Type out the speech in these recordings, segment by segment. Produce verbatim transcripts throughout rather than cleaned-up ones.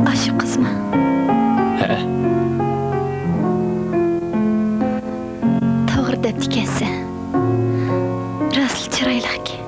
ئاشۇ قىزمۇ؟ ھەئە. توغرا دەپتىكەنسەن. راستلا چىرايلىقكەن.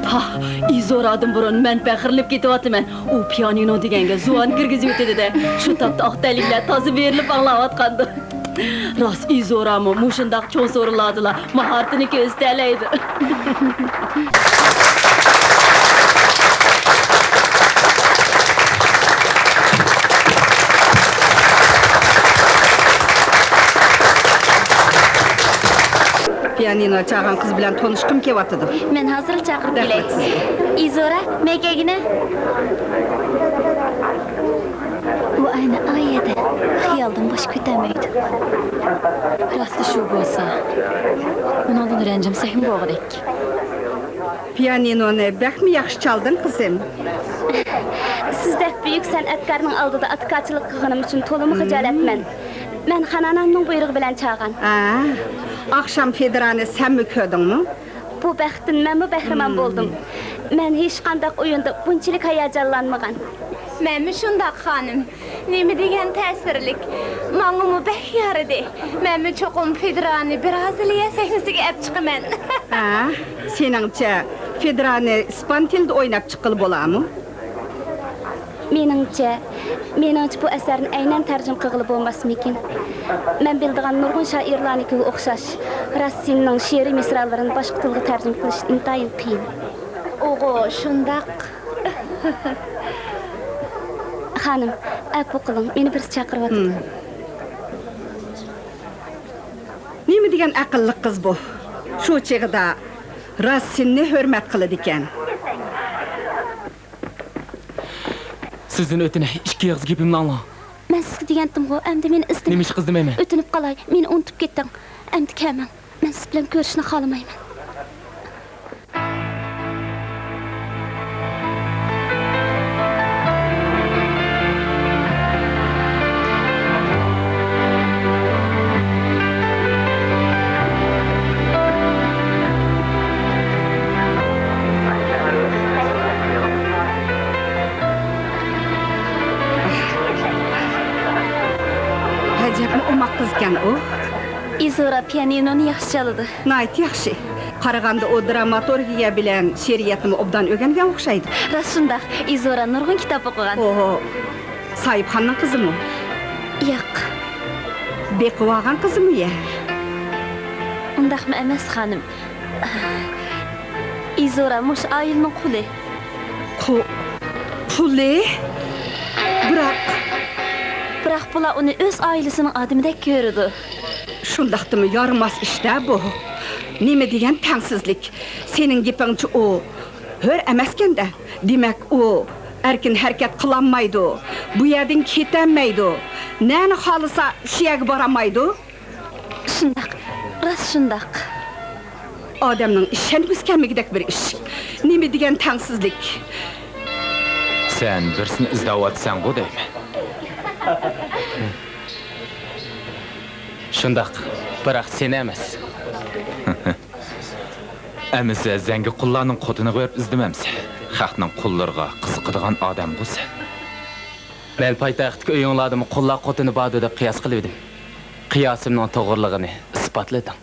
پاھ، ئىزورادىن بۇرۇن مەن پەخىرلىنىپ كېتىۋاتىمەن. ئۇ پىيانىنو دېگەنگە زۇۋان كىرگۈزۈۋېتىدۇ-دە. شۇ تاپتا ئاق تەنلىكلەر تازا بېرىلىپ ئاڭلاۋاتقاندۇ. راست ئىزورامۇ مۇشۇنداق چوڭ سورۇنلاردىلا ماھارىتىنى كۆرسىتەلەيدۇ. پىيانىنو چالغان قىز بىلەن تونۇشقۇم كېلىۋاتىدۇ. مەن ھازىرلا چاقىرىپ كېلەي. رەھمەت سىزگە. ئىزورا، مەن كەلگىنە. ئۇ ئەنە ئا يەردە، خىيالدىن باش كۆتەرمەيدۇ. راستى شۇ بولسا، ئۇنىڭدىن رەنجىمىسەكمۇ بولغۇدەك. پىيانىنونى بەكمۇ ياخشى چالدىڭ، قىزىم. سىزدەك بۈيۈك سەنئەتكارنىڭ ئالدىدا ئاتىكارچىلىق قىلغىنىم ئۈچۈن تولىمۇ خىجالەتمەن. مەن خانانامنىڭ بۇيرۇقى بىلەن چالغان. ھە، ئاخشام فېدرانى سەنمۇ كۆردۈڭمۇ؟ بۇ بەختتىن مەنمۇ بەھرىمەن بولدۇم. مەن ھېچقانداق ئويۇندا بۇنچىلىك ھاياجانلانمىغان. مەنمۇ شۇنداق، خانىم. نېمە دېگەن تەسىرلىك. ماڭىمۇ بەك يارىدى. مەنمۇ چوقۇم فېدرانى برازىلىيە سەھنىسىگە ئەپ چىقىمەن. ھە، سېنىڭچە، فېدرانى ئىسپان تىلىدا ئويناپ چىققىلى بولامۇ؟ مېنىڭچە، مېنىڭچە بۇ ئەسەرنى ئەينەن تەرجىمە قىلغىلى بولماسمىكىن؟ مەن بىلىدىغان نۇرغۇن شائىرلارنىڭكىگە ئوخشاش، راسسىننىڭ شېئىرىي مىسرالىرىنى باشقا تىلغا تەرجىمە قىلىش ئىنتايىن قىيىن. ئوغۇ، شۇنداق. خانىم، ئەپۇ قىلىڭ، مېنى بىرسى چاقىرىۋاتىدۇ. ھىم. نېمە دېگەن ئەقىللىق قىز بۇ! شۇ چېغىدا راسسىننى ھۆرمەت قىلىدىكەن. سىزدىن ئۆتۈنەي، ئىككى ئېغىز گېپىمنى ئاڭلاڭ. مەن سىزگە دېگەنتىمغۇ، ئەمدى مېنى ئىزدىمەڭ. نېمە ئىش قىز دېمەيمەن؟ ئۆتۈنۈپ قالاي، مېنى ئۇنتۇپ كېتىڭ. ئەمدى كەلمەڭ. مەن سىز بىلەن كۆرۈشۈشنى خالىمايمەن. ئەجەبمۇ ئوماق قىزكەن ئۇ. ئىزورا پىيانىنونى ياخشى چالىدۇ. ناھايىتى ياخشى. قارىغاندا ئۇ دراماتورگىيە بىلەن شېئىرىيەتنىمۇ ئوبدان ئۆگەنگەن ئوخشايدۇ. راست شۇنداق. ئىزورا نۇرغۇن كىتاب ئوقۇغان. ئوھو. ساھىبخاننىڭ قىزىمۇ؟ ياق. بېقىۋالغان قىزىمۇ يە؟ ئۇنداقمۇ ئەمەس، خانىم. ئىزورا مۇشۇ ئائىلىنىڭ قۇلى. قۇ-، قۇلى؟ بىراق. بىراق بۇلار ئۇنى ئۆز ئائىلىسىنىڭ ئادىمىدەك كۆرىدۇ. شۇ شۇنداقتىمۇ يارىماس ئىش-دە بۇ. نېمە دېگەن تەڭسىزلىك. سېنىڭ گېپىڭچە ئۇ ھۆر ئەمەسكەن-دە. دېمەك، ئۇ ئەركىن ھەرىكەت قىلالمايدۇ. بۇ يەردىن كېتەلمەيدۇ. نەنى خالىسا شۇ يەرگە بارالمايدۇ. شۇنداق، راست شۇنداق. ئادەمنىڭ ئىشەنگۈسى كەلمىگۈدەك بىر ئىش. نېمە دېگەن تەڭسىزلىك. سەن بىرسىنى ئىزدەۋاتىسەنغۇ دەيمەن. شۇنداق، بىراق سېنى ئەمەس. ئەمىسە زەڭگى قۇللارنىڭ قوتىنىغا بېرىپ ئىزدىمەمسە؟ خەقنىڭ قۇللىرىغا قىزىقىدىغان ئادەمغۇ سەن. مەن پايتەختتىكى ئۆيۈڭلاردىمۇ قۇللار قوتىنى باردۇ دەپ قىياس قىلىۋىدىم. قىياسىمنىڭ توغرىلىقىنى ئىسپاتلىدىڭ.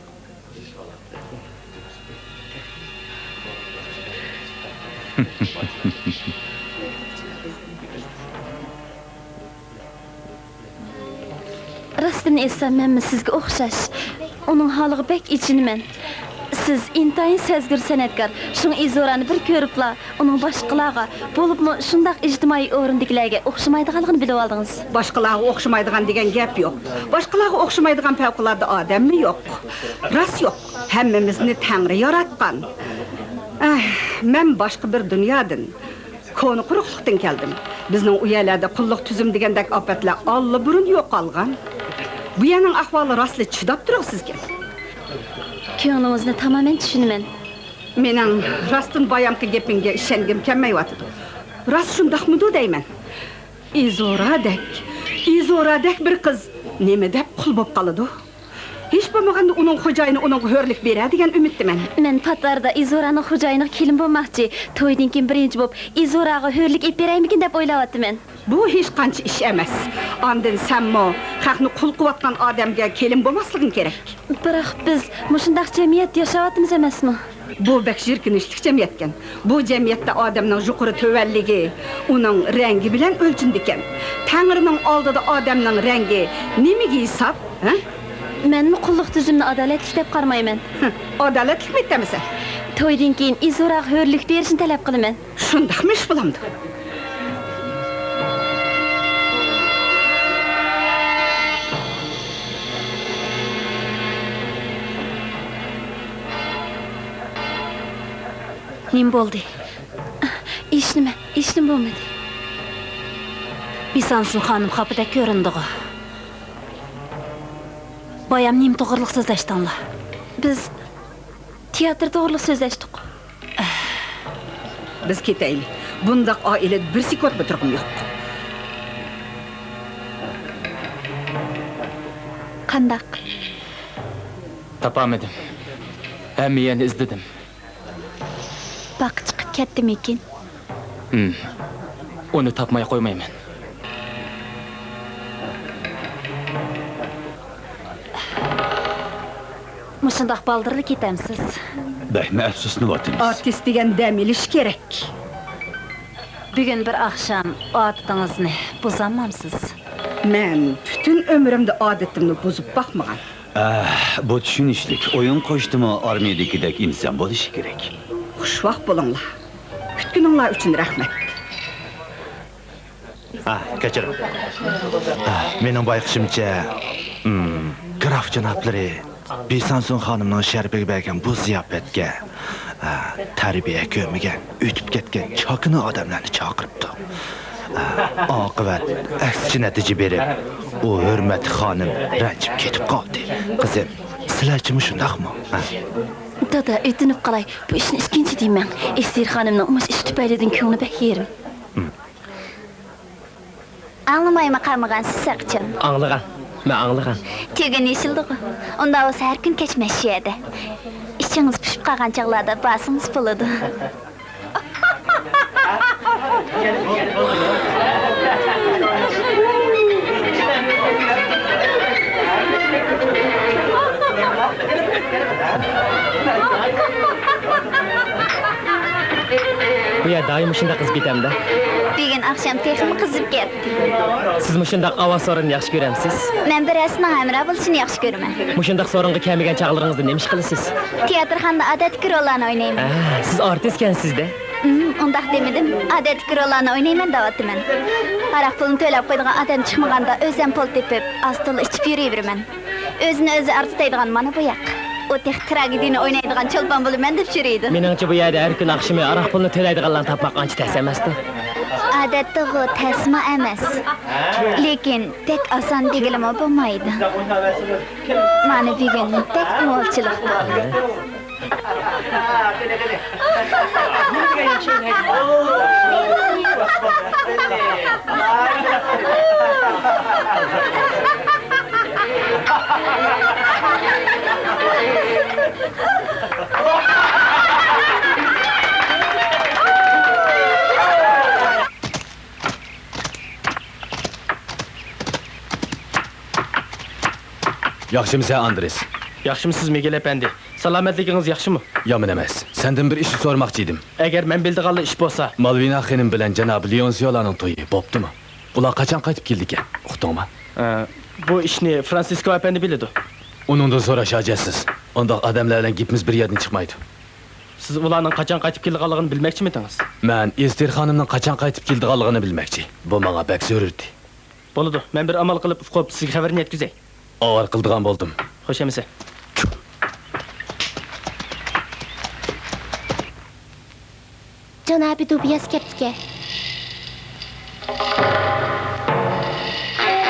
راستىنى ئېيتسام، مەنمۇ سىزگە ئوخشاش ئۇنىڭ ھالىغا بەك ئېچىنىمەن. سىز ئىنتايىن سەزگۈر سەنئەتكار، شۇڭا ئىزورانى بىر كۆرۈپلا، ئۇنىڭ باشقىلارغا، بولۇپمۇ شۇنداق ئىجتىمائىي ئورۇندىكىلەرگە ئوخشىمايدىغانلىقىنى بىلىۋالدىڭىز. باشقىلارغا ئوخشىمايدىغان دېگەن گەپ يوق. باشقىلارغا ئوخشىمايدىغان پەۋقۇلئاددە ئادەممۇ يوق. راست يوق. ھەممىمىزنى تەڭرى ياراتقان. ئەھ، مەن باشقا بىر دۇنيادىن، كونا قۇرۇقلۇقتىن كەلدىم. بىزنىڭ ئۇ يەرلەردە قۇللۇق تۈزۈم دېگەندەك ئاپەتلەر ئاللىبۇرۇن يوقالغان. بۇ يەرنىڭ ئەھۋالى راستلا چىداپ تۇرغۇسىزكەن. كۆڭلىڭىزنى تامامەن چۈشىنىمەن. مېنىڭ راستتىن بايامقى گېپىڭگە ئىشەنگۈم كەلمەيۋاتىدۇ. راست شۇنداقمىدۇ دەيمەن. ئىزورادەك، ئىزورادەك بىر قىز نېمە دەپ قۇل بولۇپ قالىدۇ؟ ھېچ بولمىغاندا ئۇنىڭ خوجايىنى ئۇنىڭغا ھۆرلۈك بېرەر دېگەن ئۈمىدتىمەن. مەن پات ئارىدا ئىزورانىڭ خوجايىنىغا كېلىن بولماقچى. تويدىن كېيىن بىرىنچى بولۇپ ئىزوراغا ھۆرلۈك ئېلىپ بېرەيمىكىن دەپ ئويلاۋاتىمەن. بۇ ھېچقانچە ئىش ئەمەس. ئاندىن سەنمۇ خەقنى قۇل قىلىۋاتقان ئادەمگە كېلىن بولماسلىقىڭ كېرەك. بىراق بىز مۇشۇنداق جەمئىيەتتە ياشاۋاتىمىز ئەمەسمۇ؟ بۇ بەك ژىركىنىشلىك جەمئىيەتكەن. بۇ جەمئىيەتتە ئادەمنىڭ يۇقىرى تۆۋەنلىكى ئۇنىڭ رەڭگى بىلەن ئۆلچىنىدىكەن. تەڭرىنىڭ ئالدىدا ئادەمنىڭ رەڭگى نېمىگە ھېساب، ھە؟ مەنمۇ قۇللۇق تۈزۈمنى ئادالەتلىك دەپ قارىمايمەن. ئادالەتلىكمۇ دەمسەن؟ تويدىن كېيىن ئىزوراغا ھۆرلۈك بېرىشنى تەلەپ قىلىمەن. شۇنداقمۇ ئىش بولامدۇ؟ نېمە بولدى؟ ھېچنېمە، ھېچنېمە بولمىدى. بىسانسۇن خانىم خاپىدەك كۆرۈندىغۇ. بايام نېمە توغرىلىق سۆزلەشتىڭلار؟ بىز تىياتىر توغرىلىق سۆزلەشتۇق. بىز كېتەيلى. بۇنداق ئائىلىدە بىر سېكۇنتمۇ تۇرغۇم يوق. قانداق؟ تاپالمىدىم. ھەممە يەرنى ئىزدىدىم. باغقا چىقىپ كەتتىمىكىن؟ ھىم. ئۇنى تاپماي قويمايمەن. مۇشۇنداق بالدۇرلا كېتەمسىز؟ بەكمۇ ئەپسۇسلىنىۋاتىمىز. ئارتىس دېگەن دەم ئېلىش كېرەك. بۈگۈن بىر ئاخشام ئادىتىڭىزنى بۇزالمامسىز؟ مەن پۈتۈن ئۆمرۈمدە ئادىتىمنى بۇزۇپ باقمىغان. ئەھ، بۇ چۈشىنىشلىك. ئويۇن قوشتىمۇ ئارمىيەدىكىدەك ئىنسان بولۇشى كېرەك. خۇشۋاق بولۇڭلار. كۈتكىنىڭلار ئۈچۈن رەھمەت. ئەھ، كەچۈرۈڭ. ئەھ، مېنىڭ بايقىشىمچە، ئىم، گراف جانابلىرى بىسانسۇن خانىمنىڭ شەرىپىگە بەرگەن بۇ زىياپەتكە، ئەھ، تەربىيە كۆرمىگەن، ئۆتۈپ كەتكەن چاكىنا ئادەملەرنى چاقىرىپتۇ. ئاقىۋەت ئەكسىچە نەتىجە بېرىپ، ئۇ ھۆرمەتلىك خانىم رەنجىپ كېتىپ قالدى. قىزىم، سىلەرچىمۇ شۇنداقمۇ؟ ھە؟ دادا، ئۆتۈنۈپ قالاي، بۇ ئىشنى ئىككىنچى دېمەڭ. ئېستېر خانىمنىڭ مۇشۇ ئىش تۈپەيلىدىن كۆڭلى بەك يېرىم. ھىم. ئاڭلىمايمۇ قالمىغانسىز ساقچىم؟ ئاڭلىغان، مەن ئاڭلىغان. تۈگۈن يېشىلدىغۇ. ئۇنداق بولسا ھەر كۈن كەچمەس شۇ يەردە. ئىچىڭىز پۇشۇپ قالغان چاغلاردا بارسىڭىز بولىدۇ. بۇ يەر دائىم مۇشۇنداق قىزىپ كېتەمدۇ؟ بۈگۈن ئاخشام تېخىمۇ قىزىپ كەتتى. سىز مۇشۇنداق ئاۋاز سورۇننى ياخشى كۆرەمسىز؟ مەن بىرەرسىنىڭ ھەمراھ بولۇشىنى ياخشى كۆرىمەن. مۇشۇنداق سورۇنغا كەلمىگەن چاغلىرىڭىزدا نېمە ئىش قىلىسىز؟ تىياتىرخانىدا ئادەتتىكى روللارنى ئوينايمەن. ھە، سىز ئارتىسكەنسىز-دە. ئۇم، ئۇنداق دېمىدىم. ئادەتتىكى روللارنى ئوينايمەن دەۋاتىمەن. ھاراق پۇلىنى تۆلەپ قويىدىغان ئادەم چىقمىغاندا ئۆزۈم پۇل تېپىپ، ئاز-تولا ئىچىپ يۈرۈۋېرىمەن. ئۆزىنى ئۆزى ئارزىتايدىغان مانا بۇ ياق. ئۇ تېخى تراگېدىيىنى ئوينايدىغان چولپان بولىمەن دەپ يۈرىدۇ. مېنىڭچە، بۇ يەردە ھەر كۈنى ئاخشىمى ئاراق پۇلىنى تۆلەيدىغانلارنى تاپماق ئانچە تەس ئەمەستۇ. ئادەتتىغۇ تەسمۇ ئەمەس. لېكىن بەك ئاسان دېگىلىمۇ بولمايدۇ. مانا بۈگۈن بەك مولچىلىق بولدى. ياخشىمۇسەن، ئاندرېس؟ ياخشىمۇسىز، مىگېل ئەپەندى؟ سالامەتلىكىڭىز ياخشىمۇ؟ يامان ئەمەس. سەندىن بىر ئىشنى سورىماقچى ئىدىم. ئەگەر مەن بىلىدىغانلا ئىش بولسا. مالۋىنا خېنىم بىلەن جانابى لېئونسىيولارنىڭ تويى بوپتۇمۇ؟ ئۇلار قاچان قايتىپ كېلىدىكەن؟ ئۇقتۇڭمۇ؟ ئە، بۇ ئىشنى فرانسىسكو ئەپەندى بىلىدۇ. ئۇنىڭدىن سوراش ھاجەتسىز. ئۇنداق ئادەملەر بىلەن گېپىمىز بىر يەردىن چىقمايدۇ. سىز ئۇلارنىڭ قاچان قايتىپ كېلىدىغانلىقىنى بىلمەكچىمىدىڭىز؟ مەن ئېستېر خانىمنىڭ قاچان قايتىپ كېلىدىغانلىقىنى بىلمەكچى. بۇ ماڭا بەك زۆرۈر ئىدى. بولىدۇ، مەن بىر ئامال قىلىپ ئۇقۇپ، سىزگە خەۋىرىنى يەتكۈزەي. ئاۋارە قىلىدىغان بولدۇم. خوش ئەمىسە. جانابى دوبىياس كەپتىكەن.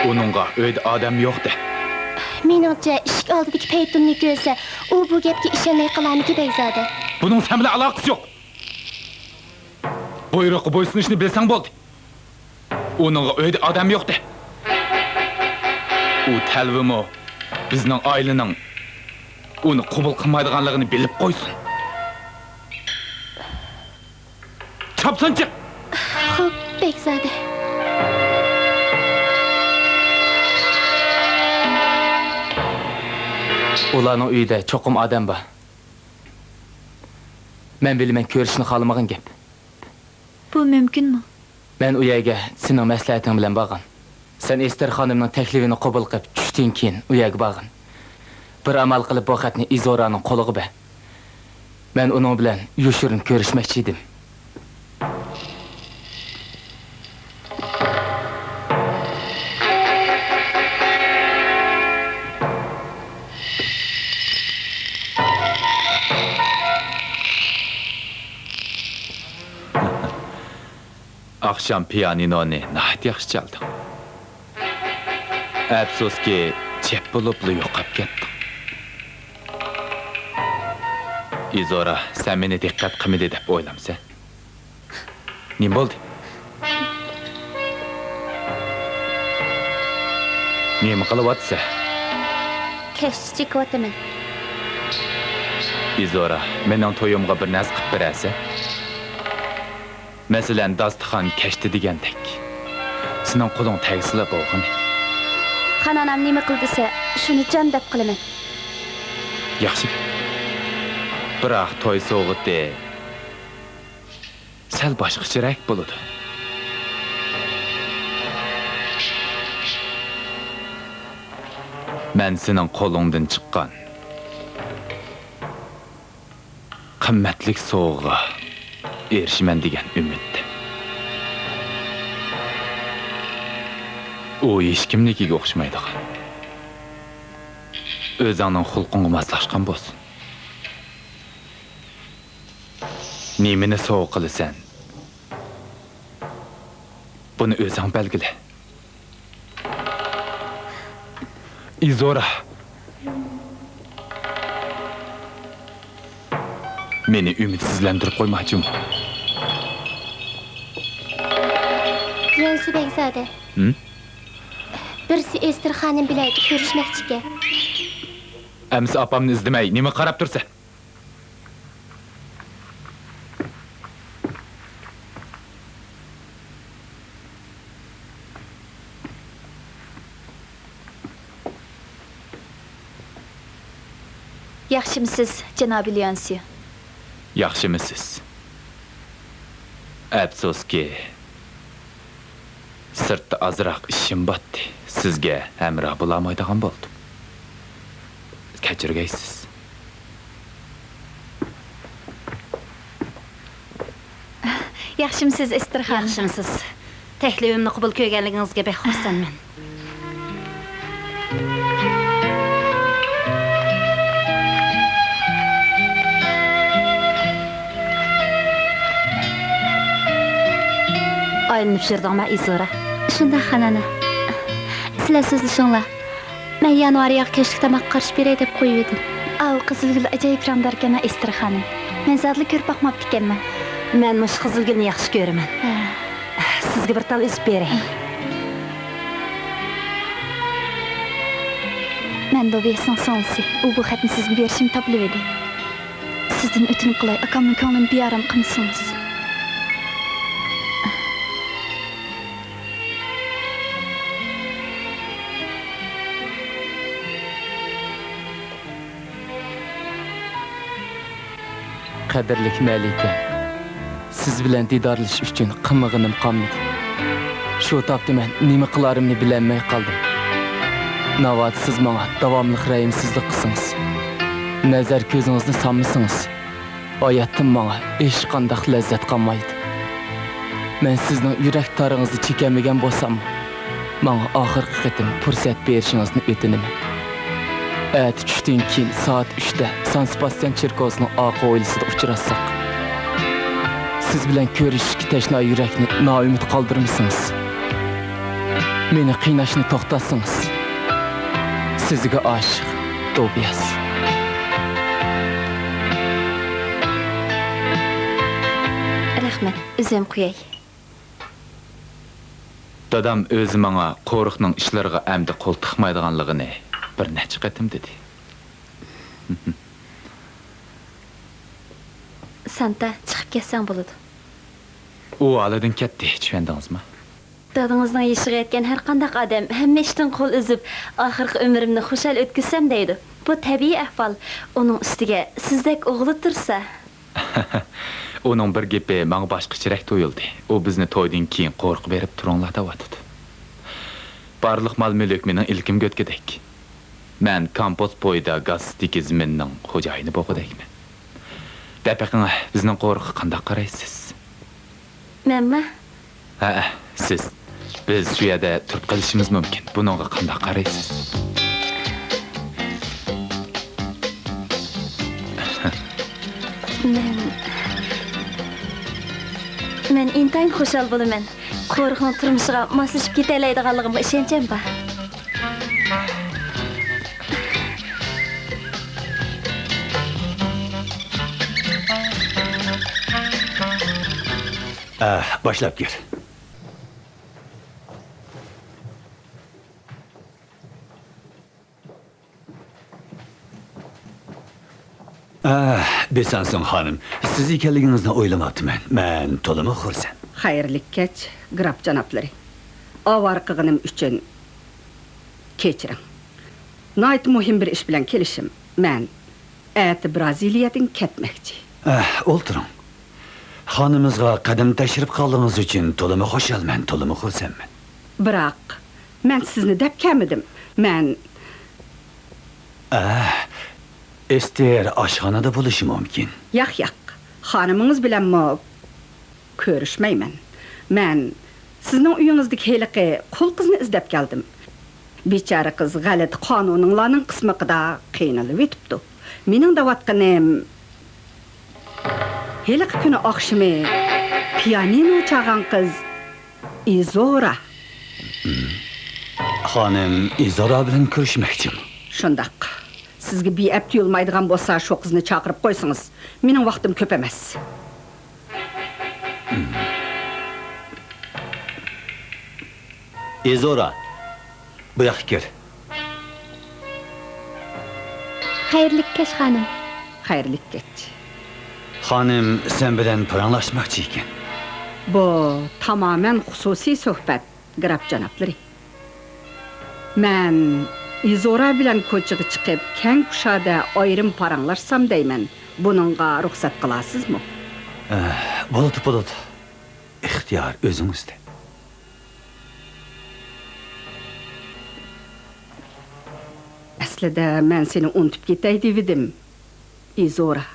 ئۇنىڭغا ئۆيدە ئادەم يوق دە. مېنىڭچە، ئىشىك ئالدىدىكى پەيتۇننى كۆرسە، ئۇ بۇ گەپكە ئىشەنمەي قالارمىكىن، بەگزادە؟ بۇنىڭ سەن بىلەن ئالاقىسى يوق. بۇيرۇققا بويسۇنۇشنى بىلسەڭ بولدى. ئۇنىڭغا ئۆيدە ئادەم يوق دە. ئۇ تەلۋىمۇ بىزنىڭ ئائىلىنىڭ ئۇنى قوبۇل قىلمايدىغانلىقىنى بىلىپ قويسۇن. چاپسان چىق! خوپ، بەگزادە. ئۇلارنىڭ ئۆيىدە چوقۇم ئادەم بار. مەن بىلىمەن، كۆرۈشنى خالىمىغان گەپ. بۇ مۇمكىنمۇ؟ مەن ئۇ يەرگە سېنىڭ مەسلىھەتىڭ بىلەن بارغان. سەن ئېستېر خانىمنىڭ تەكلىپىنى قوبۇل قىلىپ، چۈشتىن كېيىن ئۇ يەرگە بارغىن. بىر ئامال قىلىپ بۇ خەتنى ئىزورانىڭ قولىغا بەر. مەن ئۇنىڭ بىلەن يوشۇرۇن كۆرۈشمەكچى ئىدىم. ئاخشام پىيانىنونى ناھايىتى ياخشى چالدىڭ. ئەپسۇسكى، چەپ بولۇپلا يوقاپ كەتتىڭ. ئىزورا، سەن مېنى دىققەت قىلمىدى دەپ ئويلامسەن؟ نېمە بولدى؟ نېمە قىلىۋاتىسەن؟ كەشتە چېكىۋاتىمەن. ئىزورا، مېنىڭ تويۇمغا بىر نەرسە قىلىپ بېرەرسەن؟ مەسىلەن، داستىخان كەشتە دېگەندەك. سېنىڭ قولۇڭ تەگسىلا بولغىنى. خانانام نېمە قىل دېسە، شۇنى جان دەپ قىلىمەن. ياخشى. بىراق توي سوۋغىتى سەل باشقىچىراق بولىدۇ. مەن سېنىڭ قولۇڭدىن چىققان قىممەتلىك سوۋغىغا ئېرىشىمەن دېگەن ئۈمىدتە. ئۇ ھېچكىمنىڭكىگە ئوخشىمايدىغان، ئۆزۈڭنىڭ خۇلقۇڭغا ماسلاشقان بولسۇن. نېمىنى سوۋغا قىلىسەن؟ بۇنى ئۆزۈڭ بەلگىلە. ئىزورا. مېنى ئۈمىدسىزلەندۈرۈپ قويما، جۇمۇ. يۈەنسى بەگزادە. ھىم؟ بىرسى ئېستېر خانىم بىلەن كۆرۈشمەكچىكەن. ئەمىسە ئاپامنى ئىزدىمەي، نېمە قاراپ تۇرسەن؟ ياخشىمۇسىز، جانابىي ليانسيو؟ ياخشىمۇسىز؟ ئەپسۇسكى، سىرتتا ئازراق ئىشىم باتتى. سىزگە ھەمراھ بولالمايدىغان بولدۇم. كەچۈرگەيسىز. ياخشىمۇسىز، ئېستېر خانىم؟ ياخشىمۇسىز؟ تەكلىپىمنى قوبۇل كۆرگەنلىكىڭىزگە بەك خۇرسەنمەن. ئايلىنىپ يۈردۈڭما، ئىزورا؟ شۇنداق، خانىم. سىلەر سۆزلىشىڭلار. مەن يانۋارىياغا كەچلىك تاماققا قارىشىپ بېرەي دەپ قويۇۋىدىم. ئاۋۇ قىزىل گۈل ئاجايىپ رەڭداركەن، ئېستېر خانىم. مەن زادىلا كۆرۈپ باقماپتىكەنمەن. مەن مۇشۇ قىزىل گۈلنى ياخشى كۆرىمەن. ھە. سىزگە بىر تال ئۈزۈپ بېرەي. مەن دوبىيەسنىڭ سىڭلىسى. ئۇ بۇ خەتنى سىزگە بېرىشىمنى تاپىلىۋىدى. سىزدىن ئۆتۈنۈپ قالاي، ئاكامنىڭ كۆڭلىنى بىئارام قىلمىسىڭىز. قەدىرلىك مەلىكەم، سىز بىلەن دىدارلىشىش ئۈچۈن قىلمىغىنىم قالمىدى. شۇ تاپتا مەن نېمە قىلارىمنى بىلەلمەي قالدىم. ناۋادا سىز ماڭا داۋاملىق رەھىمسىزلىك قىلسىڭىز، نەزەر كۆزىڭىزنى سالمىسىڭىز، ھاياتتىن ماڭا ھېچقانداق لەززەت قالمايدۇ. مەن سىزنىڭ يۈرەك تارىڭىزنى چېكەلمىگەن بولساممۇ، ماڭا ئاخىرقى قېتىم پۇرسەت بېرىشىڭىزنى ئۆتۈنىمەن. ئەتە چۈشتىن كېيىن سائەت ئۈچتە سان سېباستيان چېركوۋسىنىڭ ئارقا ھويلىسىدا ئۇچراشساق. سىز بىلەن كۆرۈشۈشكە تەشنا يۈرەكنى نائۈمىد قالدۇرمىسىڭىز، مېنى قىيناشنى توختاتسىڭىز، سىزگە ئاشىق، دوبىياس. رەھمەت، ئۆزۈم قوياي. دادام ئۆزى ماڭا قورۇقنىڭ ئىشلىرىغا ئەمدى قول تىقمايدىغانلىقىنى بىر نەچچە قېتىم دېدى. سانتا، چىقىپ كەتسەڭ بولىدۇ. ئۇ ھالىدىن كەتتى، چۈشەندىڭىزمۇ؟ دادىڭىزنىڭ يېشىغا يەتكەن ھەرقانداق ئادەم ھەممە ئىشتىن قول ئۈزۈپ، ئاخىرقى ئۆمرۈمنى خۇشال ئۆتكۈزسەم دەيدۇ. بۇ تەبىئىي ئەھۋال. ئۇنىڭ ئۈستىگە سىزدەك ئوغلى تۇرسا. ئۇنىڭ بىر گېپى ماڭا باشقىچىرەك تۇيۇلدى. ئۇ بىزنى تويدىن كېيىن قورۇققا بېرىپ تۇرۇڭلار دەۋاتىدۇ. بارلىق مال-مۈلۈك مېنىڭ ئىلكىم گۆتكىدەك. مەن كامپوز بويىدا گاز تېكىزمىننىڭ خوجايىنى بولغۇدەكمەن. دەپ بېقىڭ، بىزنىڭ قورۇققا قانداق قارايسىز؟ مەنمۇ؟ ھەئە، سىز. بىز شۇ يەردە تۇرۇپ قېلىشىمىز مۇمكىن. بۇنىڭغا قانداق قارايسىز؟ مەن، مەن ئىنتايىن خۇشال بولىمەن. قورۇقنىڭ تۇرمۇشىغا ماسلىشىپ كېتەلەيدىغانلىقىمغا ئىشەنچىم بار. ئە، باشلاپ كىر. ئە، بېسەنسىڭ خانىم، سىز ئىكەنلىكىڭىزنى ئويلىماپتىمەن. مەن تولىمۇ خۇرسەن. خەيرلىك كەچ، گراف جانابلىرى. ئاۋارە قىلغىنىم ئۈچۈن كەچۈرۈڭ. ناھايىتى مۇھىم بىر ئىش بىلەن كېلىشىم. مەن ئەتە برازىلىيەدىن كەتمەكچى. ئەھ، ئولتۇرۇڭ. خانىمىڭىزغا قەدەم تەشرىپ قىلغىنىڭىز ئۈچۈن تولىمۇ خۇشالمەن، تولىمۇ خۇرسەنمەن. بىراق، مەن سىزنى دەپ كەلمىدىم. مەن ئەھ، ئېستېر ئاشخانىدا بولۇشى مۇمكىن. ياق، ياق. خانىمىڭىز بىلەنمۇ كۆرۈشمەيمەن. مەن سىزنىڭ ئۆيىڭىزدىكى ھېلىقى قۇل قىزنى ئىزدەپ كەلدىم. بىچارە قىز غەلىتە قانۇنۇڭلارنىڭ قىسمىقىدا قىينىلىۋېتىپتۇ. مېنىڭ دەۋاتقىنىم، ھېلىقى كۈنى ئاخشىمى پىيانىنو چالغان قىز ئىزورا. خانىم ئىزورا بىلەن كۆرۈشمەكچىمۇ؟ شۇنداق. سىزگە بىئەپ تۇيۇلمايدىغان بولسا، شۇ قىزنى چاقىرىپ قويسىڭىز، مېنىڭ ۋاقتىم كۆپ ئەمەس. ئىزورا، بۇ ياققا كىر. خەيرلىك كەچ، خانىم. خەيرلىك كەچ. خانىم سەن بىلەن پاراڭلاشماقچى ئىكەن. بۇ تامامەن خۇسۇسىي سۆھبەت، گراف جانابلىرى. مەن ئىزورا بىلەن كوچىغا چىقىپ، كەڭ كۇشادە ئايرىم پاراڭلاشسام دەيمەن. بۇنىڭغا رۇخسەت قىلارسىزمۇ؟ ئە، بولىدۇ، بولىدۇ. ئىختىيار ئۆزىڭىزدە. ئەسلىدە مەن سېنى ئۇنتۇپ كېتەي دېۋىدىم، ئىزورا.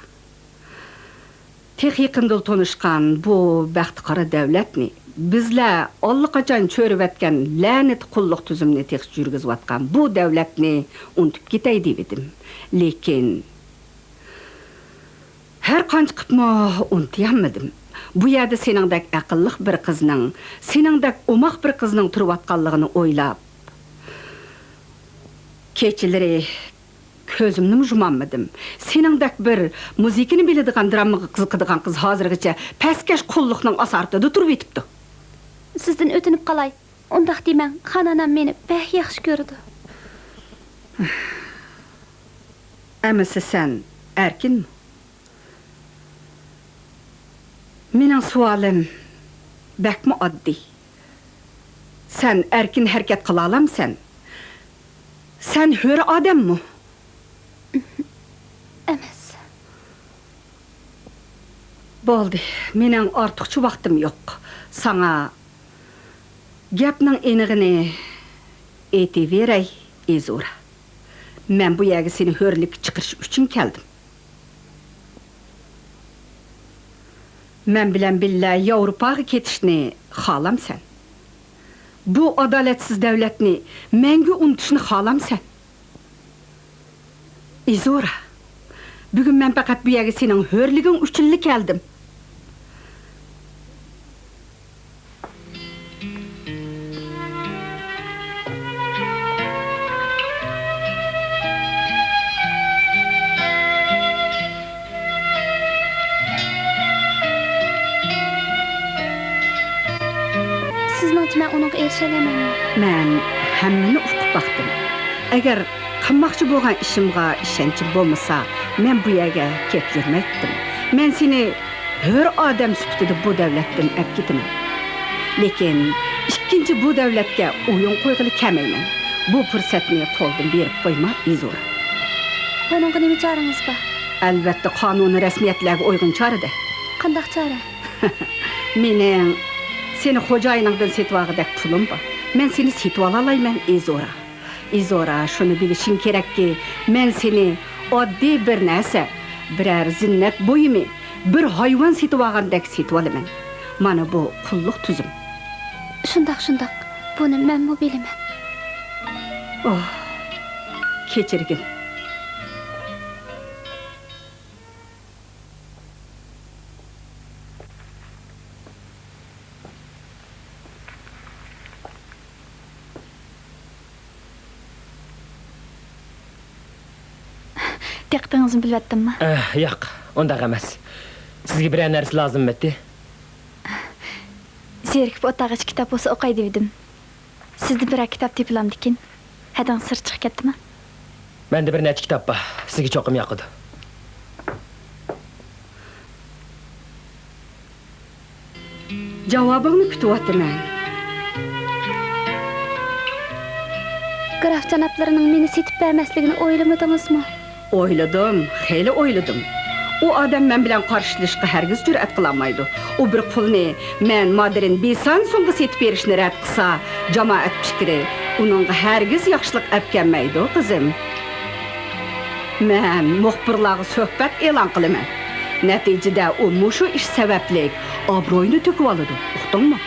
تېخى يېقىندىلا تونۇشقان بۇ بەختى قارا دەۋلەتنى، بىزلەر ئاللىقاچان چۆرۈۋەتكەن لەنىتى قۇللۇق تۈزۈمىنى تېخىچە يۈرگۈزۈۋاتقان بۇ دەۋلەتنى ئۇنتۇپ كېتەي دېۋىدىم. لېكىن، ھەر قانچە قىپمۇ ئۇنتۇيالمىدىم. بۇ يەردە سېنىڭدەك ئەقىللىق بىر قىزنىڭ، سېنىڭدەك ئوماق بىر قىزنىڭ تۇرۇۋاتقانلىقىنى ئويلاپ، كېچىلىرى كۆزۈمنىمۇ يۇمالمىدىم. سېنىڭدەك بىر مۇزىكىنى بىلىدىغان، درامىغا قىزىقىدىغان قىز ھازىرغىچە پەسكەش قۇللۇقنىڭ ئاسارىتىدا تۇرۇۋېتىپتۇ. سىزدىن ئۆتۈنۈپ قالاي، ئۇنداق دېمەڭ، خانانام مېنى بەك ياخشى كۆرىدۇ. ئەمىسە سەن ئەركىنمۇ؟ مېنىڭ سوئالىم بەكمۇ ئاددىي. سەن ئەركىن ھەرىكەت قىلالامسەن؟ سەن ھۆر ئادەممۇ؟ ئەمەس. بولدى، مېنىڭ ئارتۇقچە ۋاقتىم يوق. ساڭا گەپنىڭ ئېنىقىنى ئېيتىۋېرەي، ئىزورا. مەن بۇ يەرگە سېنى ھۆرلۈككە چىقىرىش ئۈچۈن كەلدىم. مەن بىلەن بىللە ياۋروپاغا كېتىشنى خالامسەن؟ بۇ ئادالەتسىز دەۋلەتنى مەڭگۈ ئۇنتۇشنى خالامسەن؟ ئىزورا، بۈگۈن مەن پەقەت بۇ يەرگە سېنىڭ ھۆرلۈكۈڭ ئۈچۈنلا كەلدىم. سىزنىڭچە مەن ئۇنىڭغا ئېرىشەلەيمەنمۇ؟ مەن ھەممىنى ئۇقۇپ باقتىم. ئەگەر قىلماقچى بولغان ئىشىمغا ئىشەنچىم بولمىسا، مەن بۇ يەرگە كەپ يۈرمەيتتىم. مەن سېنى ھۆر ئادەم سۈپىتىدە بۇ دەۋلەتتىن ئەپ كېتىمەن. لېكىن ئىككىنچى بۇ دەۋلەتكە ئويۇن قويغىلى كەلمەيمەن. بۇ پۇرسەتنى قولدىن بېرىپ قويما، ئىزورا. بۇنىڭغا نېمە چارىڭىز بار؟ ئەلۋەتتە، قانۇنىي رەسمىيەتلەرگە ئۇيغۇن چارىدە. قانداق چارە؟ مېنىڭ سېنى خوجايىنىڭدىن سېتىۋالغۇدەك پۇلۇم بار. مەن سېنى سېتىۋالالايمەن، ئىزورا. ئىزورا، شۇنى بىلىشىڭ كېرەككى، مەن سېنى ئاددىي بىر نەرسە، بىرەر زىننەت بۇيۇمى، بىر ھايۋان سېتىۋالغاندەك سېتىۋالىمەن. مانا بۇ قۇللۇق تۈزۈم. شۇنداق، شۇنداق. بۇنى مەنمۇ بىلىمەن. ئوھ، كەچۈرگىن. دىققىتىڭىزنى بۆلۈۋەتتىممۇ؟ ئە، ياق، ئۇنداق ئەمەس. سىزگە بىرەر نەرسە لازىممىتى؟ زېرىكىپ ئولتۇرغاچ كىتاب بولسا ئوقاي دېۋىدىم. سىزدىن بىرەر كىتاب تېپىلامدىكىن؟ ھەدىڭىز سىرت چىقىپ كەتتىمۇ؟ مەندە بىر نەچچە كىتاب بار، سىزگە چوقۇم ياقىدۇ. جاۋابىڭنى كۈتۈۋاتىمەن. گراف جانابلىرىنىڭ مېنى سېتىپ بەرمەسلىكىنى ئويلىمىدىڭىزمۇ؟ ئويلىدىم، خېلى ئويلىدىم. ئۇ ئادەم مەن بىلەن قارشىلىشىشقا ھەرگىز جۈرئەت قىلالمايدۇ. ئۇ بىر پۇلنى مەن مادرىن بىسانسۇڭغا سېتىپ بېرىشنى رەت قىلسا، جامائەت پىكرى ئۇنىڭغا ھەرگىز ياخشىلىق ئەپكەلمەيدۇ، قىزىم. مەن مۇخبىرلارغا سۆھبەت ئېلان قىلىمەن. نەتىجىدە ئۇ مۇشۇ ئىش سەۋەبلىك ئابرۇيىنى تۆكۈۋالىدۇ، ئۇقتۇڭمۇ؟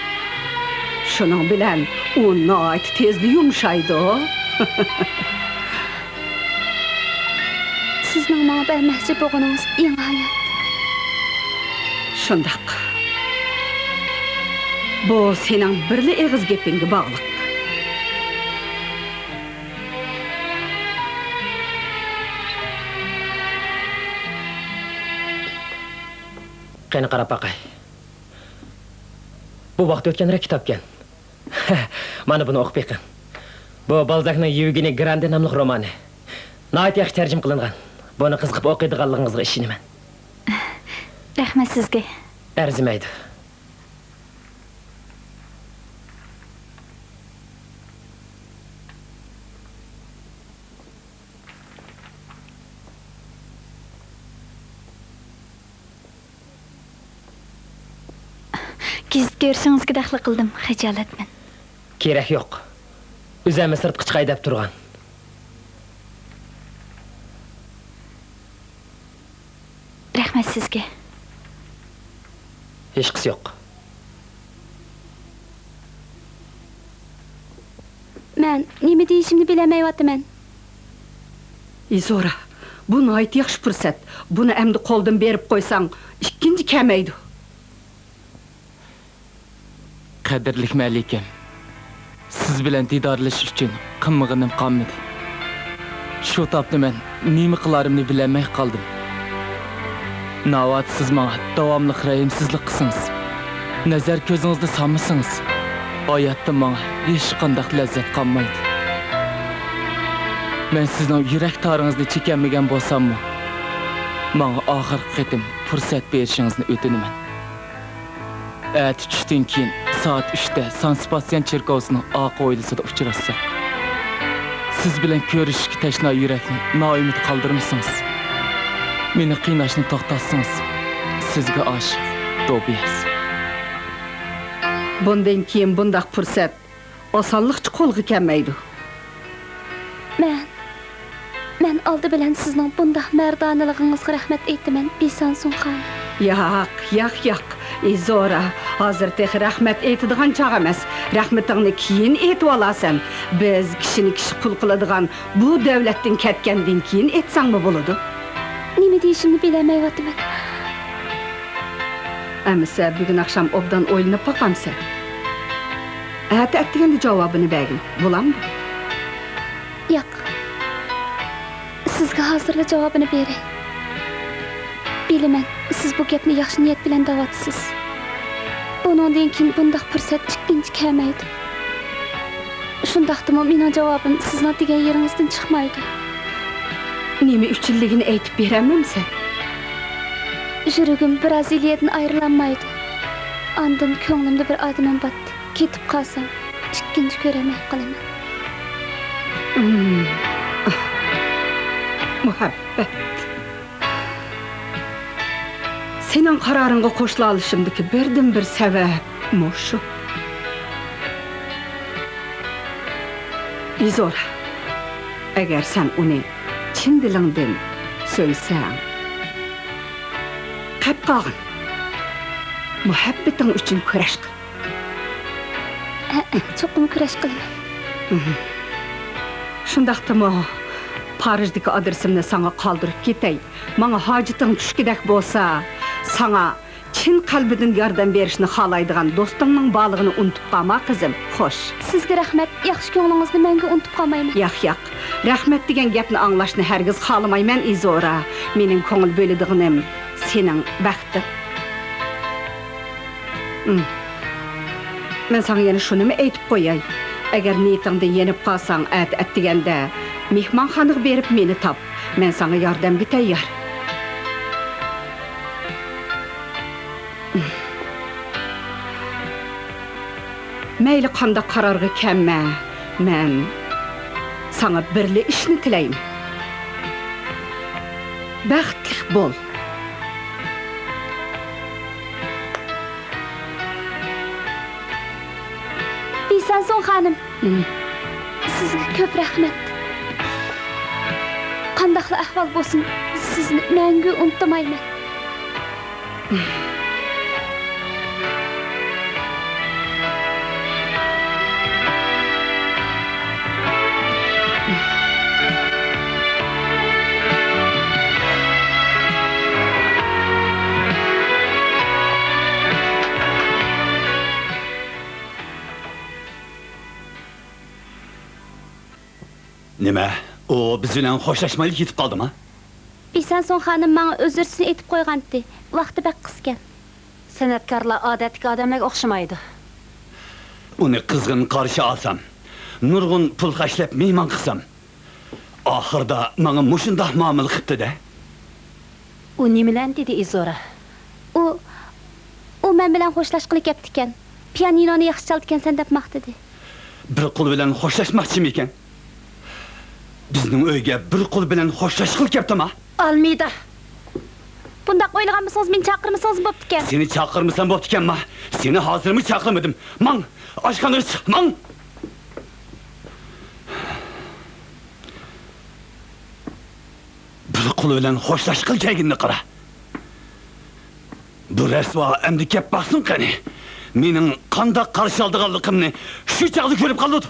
شۇنىڭ بىلەن ئۇ ناھايىتى تېزلا يۇمشايدۇ. سىزنىڭ ماڭا بەرمەكچى بولغىنىڭىز ئېڭى ھايات. شۇنداق. بۇ سېنىڭ بىرلا ئېغىز گېپىڭگە باغلىق. قېنى، قاراپ باقاي. بۇ ۋاقتى ئۆتكەنرەك كىتابكەن. مانا بۇنى ئوقۇپ بېقىڭ. بۇ بالزاكنىڭ يېۋگېنىي گراندې ناملىق رومانى. ناھايىتى ياخشى تەرجىمە قىلىنغان. بۇنى قىزىقىپ ئوقۇيدىغانلىقىڭىزغا ئىشىنىمەن. رەھمەت سىزگە. ئەرزىمەيدۇ. گېزىت كۆرۈشىڭىزگە دەخلى قىلدىم، خىجالەتمەن. كېرەك يوق. ئۆزەممۇ سىرتقا چىقاي دەپ تۇرغان. رەھمەت سىزگە. ھېچقىسى يوق. مەن نېمە دېيىشىمنى بىلەلمەيۋاتىمەن. ئىزورا، بۇ ناھايىتى ياخشى پۇرسەت. بۇنى ئەمدى قولدىن بېرىپ قويساڭ، ئىككىنچى كەلمەيدۇ. قەدىرلىك مەلىكەم، سىز بىلەن دىدارلىشىش ئۈچۈن قىلمىغىنىم قالمىدى. شۇ تاپتا مەن نېمە قىلارىمنى بىلەلمەي قالدىم. ناۋادا سىز ماڭا داۋاملىق رەھىمسىزلىك قىلسىڭىز، نەزەر كۆزىڭىزنى سالمىسىڭىز، ھاياتتا ماڭا ھېچقانداق لەززەت قالمايدۇ. مەن سىزنىڭ يۈرەك تارىڭىزنى چېكەلمىگەن بولساممۇ، ماڭا ئاخىرقى قېتىم پۇرسەت بېرىشىڭىزنى ئۆتۈنىمەن. ئەتە چۈشتىن كېيىن سائەت ئۈچتە سان سېباستىيان چېركاۋسىنىڭ ئارقا ھويلىسىدا ئۇچراشساق. سىز بىلەن كۆرۈشۈشكە تەشنا يۈرەكنى نائۈمىد قالدۇرمىسىڭىز، مېنى قىيناشنى توختاتسىڭىز، سىزگە ئاشىق، توبىياس. بۇندىن كېيىن بۇنداق پۇرسەت ئاسانلىقچە قولغا كەلمەيدۇ. مەن، مەن ئالدى بىلەن سىزنىڭ بۇنداق مەردانىلىقىڭىزغا رەھمەت ئېيتىمەن، بىسانسۇڭ خانىم. ياق، ياق، ياق، ئىزورا، ھازىر تېخى رەھمەت ئېيتىدىغان چاغ ئەمەس. رەھمىتىڭنى كېيىن ئېيتىۋالارسەن. بىز كىشىنى كىشى قۇل قىلىدىغان بۇ دەۋلەتتىن كەتكەندىن كېيىن ئېيتساڭمۇ بولىدۇ. نېمە دېيىشىمنى بىلەلمەيۋاتىمەن. ئەمىسە بۈگۈن ئاخشام ئوبدان ئويلىنىپ باقامسەن؟ ئەتە ئەتىگەندە جاۋابىنى بەرگىن، بولامدۇ؟ ياق. سىزگە ھازىرلا جاۋابىنى بېرەي. بىلىمەن، سىز بۇ گەپنى ياخشى نىيەت بىلەن دەۋاتىسىز. بۇنىڭدىن كېيىن بۇنداق پۇرسەت ئىككىنچى كەلمەيدۇ. شۇنداقتىمۇ مېنىڭ جاۋابىم سىزنىڭ دېگەن يېرىڭىزدىن چىقمايدۇ. نېمە ئۈچۈنلۈكىنى ئېيتىپ بېرەلمەمسەن؟ يۈرىكىم برازىلىيەدىن ئايرىلالمايدۇ. ئاندىن كۆڭلۈمدە بىر ئادىمىم باتتى. كېتىپ قالسام، ئىككىنچى كۆرەلمەي قالىمەن. مۇھەببەت. سېنىڭ قارارىڭغا قوشۇلالىشىمدىكى بىردىنبىر سەۋەب مۇشۇ. ئىزورا، ئەگەر سەن ئۇنى چىن دىلىڭدىن سۆيسەڭ، قەپ قالغىن. مۇھەببىتىڭ ئۈچۈن كۈرەش قىل. ھەئە، چوقۇم كۈرەش قىلىمەن. شۇنداقتىمۇ، پارىژدىكى ئادرېسىمنى ساڭا قالدۇرۇپ كېتەي. ماڭا ھاجىتىڭ چۈشكۈدەك بولسا، ساڭا چىن قەلبىدىن ياردەم بېرىشنى خالايدىغان دوستۇڭنىڭ بارلىقىنى ئۇنتۇپ قالما، قىزىم. خوش. سىزگە رەھمەت، ياخشى كۆڭلىڭىزنى مەڭگۈ ئۇنتۇپ قالمايمەن. ياق، ياق. رەھمەت دېگەن گەپنى ئاڭلاشنى ھەرگىز خالىمايمەن، ئىزورا. مېنىڭ كۆڭۈل بۆلىدىغىنىم سېنىڭ بەختىڭ. ئىم. مەن ساڭا يەنە شۇنىمۇ ئېيتىپ قوياي. ئەگەر نىيىتىڭدىن يېنىپ قالساڭ، ئەتە ئەتىگەندە مېھمانخانىغا بېرىپ مېنى تاپ. مەن ساڭا ياردەمگە تەييار. مەيلى قانداق قارارغا كەلمە، مەن ساڭا بىرلا ئىشنى تىلەيمەن. بەختلىك بول. بىسانسۇڭ خانىم. مم. سىزگە كۆپ رەھمەت. قانداقلا ئەھۋال بولسۇن، سىزنى مەڭگۈ ئۇنتۇمايمەن. نېمە، ئۇ بىز بىلەن خوشلاشمايلا كېتىپ قالدىما؟ بىسەنسۇڭ خانىم ماڭا ئۆزرىسىنى ئېيتىپ قويغانتى. ۋاقتى بەك قىسكەن. سەنئەتكارلار ئادەتتىكى ئادەملەرگە ئوخشىمايدۇ. ئۇنى قىزغىن قارشى ئالسام، نۇرغۇن پۇل خەجلەپ مېھمان قىلسام، ئاخىرىدا ماڭا مۇشۇنداق مۇئامىلە قىپتۇ-دە. ئۇ نېمىلەرنى دېدى، ئىزورا؟ ئۇ، ئۇ مەن بىلەن خوشلاشقىلى كەپتىكەن. پىيانىنونى ياخشى چالىدىكەنسەن دەپ ماختىدى. بىر قول بىلەن خوشلاشماقچىمىكەن؟ بىزنىڭ ئۆيگە بىر قول بىلەن خوشلاشقىلى كەپتىما؟ ئالمىدا! بۇنداق ئويلىغانمىسىڭىز، مېنى چاقىرمىسىڭىز بوپتىكەن. سېنى چاقىرمىسام بوپتىكەنما؟ سېنى ھازىرمۇ چاقىرمىدىم. ماڭ! ئاشخانىغا چىق، ماڭ! بىر قول بىلەن خوشلاشقىلى كەلگىنىنى قارا. بۇ رەسۋا ئەمدى كەپ باقسۇن قېنى. مېنىڭ قانداق قارشى ئالىدىغانلىقىمنى شۇ چاغدا كۆرۈپ قالىدۇ.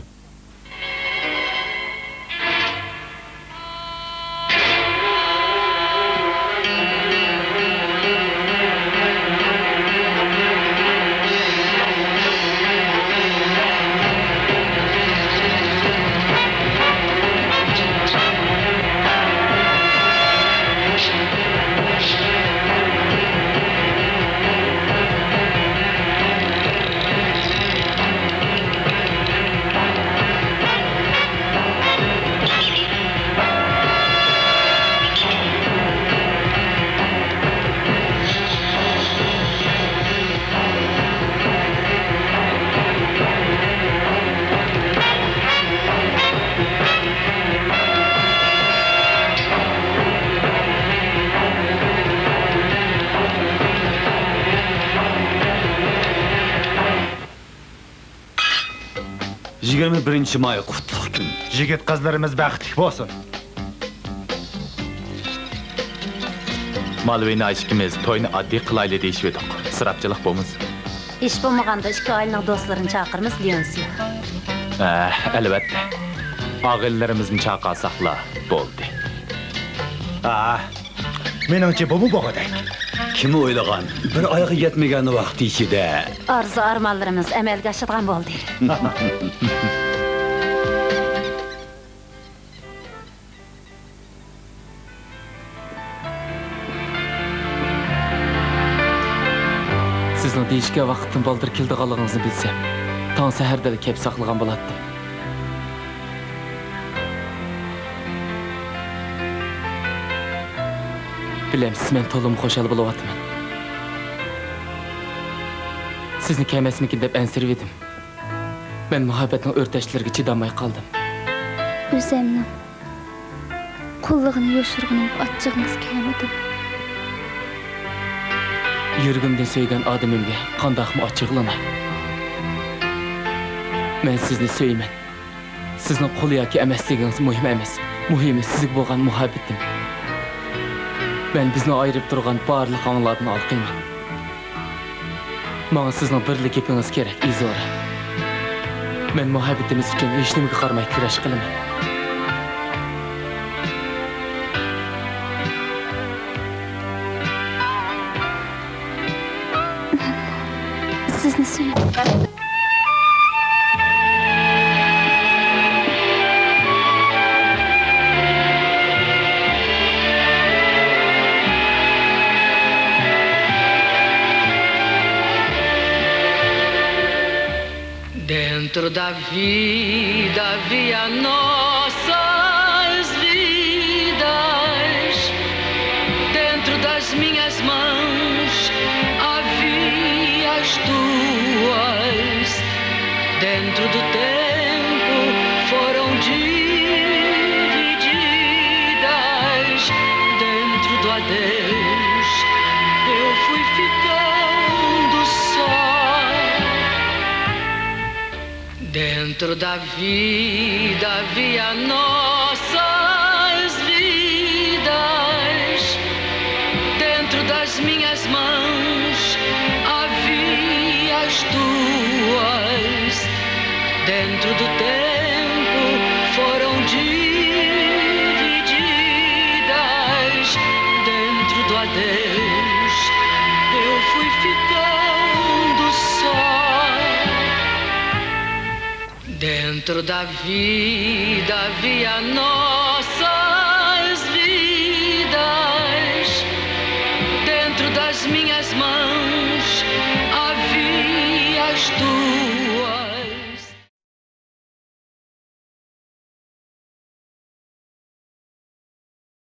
يىگىرمە بىرىنچى ماي قۇتلۇق كۈن. يىگىت قىزلىرىمىز بەختلىك بولسۇن. مالۋىنا ئىككىمىز توينى ئاددىي قىلايلى دېيىشىۋىدۇق. ئىسراپچىلىق بولمىسۇن. ھېچ بولمىغاندا ئىككى ئائىلىنىڭ دوستلىرىنى چاقىرىمىز، ليونسيو. ھە، ئەلۋەتتە. ئاغىنىلىرىمىزنى چاقىرساقلا بولدى. ھە، مېنىڭچە بۇمۇ بولغۇدەك. كىم ئويلىغان، بىر ئايغا يەتمىگەن ۋاقىت ئىچىدە ئارزۇ-ئارمانلىرىمىز ئەمەلگە ئاشىدىغان بولدى. سىزنىڭ دېيىشكەن ۋاقىتتىن بالدۇر كېلىدىغانلىقىڭىزنى بىلسەم، تاڭ سەھەردىلا كەپ ساقلىغان بولاتتىم. بىلەمسىز، مەن تولىمۇ خۇشال بولۇۋاتىمەن. سىزنى كەلمەسمىكىن دەپ ئەنسىرىۋىدىم. مەن مۇھەببەتنىڭ ئۆرتەشلىرىگە چىدالماي قالدىم. ئۆزەمنىڭ قۇللۇقىنى يوشۇرغىنىمغا ئاچچىقىڭىز كەلمىدىمۇ؟ يۈرىكىمدىن سۆيگەن ئادىمىمگە قانداقمۇ ئاچچىقلىناي؟ مەن سىزنى سۆيىمەن. سىزنىڭ قۇل ياكى ئەمەسلىكىڭىز مۇھىم ئەمەس. مۇھىمى سىزگە بولغان مۇھەببىتىم. مەن بىزنى ئايرىپ تۇرغان بارلىق ھاڭلاردىن ھالقىيمەن. ماڭا سىزنىڭ بىرلا گېپىڭىز كېرەك، ئىزورا. مەن مۇھەببىتىمىز ئۈچۈن ھېچنېمىگە قارىماي كۈرەش قىلىمەن. سىزنى سۆيىمەن. Dentro da vida havia nossas vidas, dentro das minhas mãos havia as tuas, dentro do tempo foram divididas, dentro do adeus eu fui ficando só. Dentro da vida havia nossas vidas. Dentro das minhas mãos havia as tuas. Dentro do tempo foram divididas. Dentro do adeus eu fui ficando só. Dentro da vida havia nossas vidas. Dentro das minhas mãos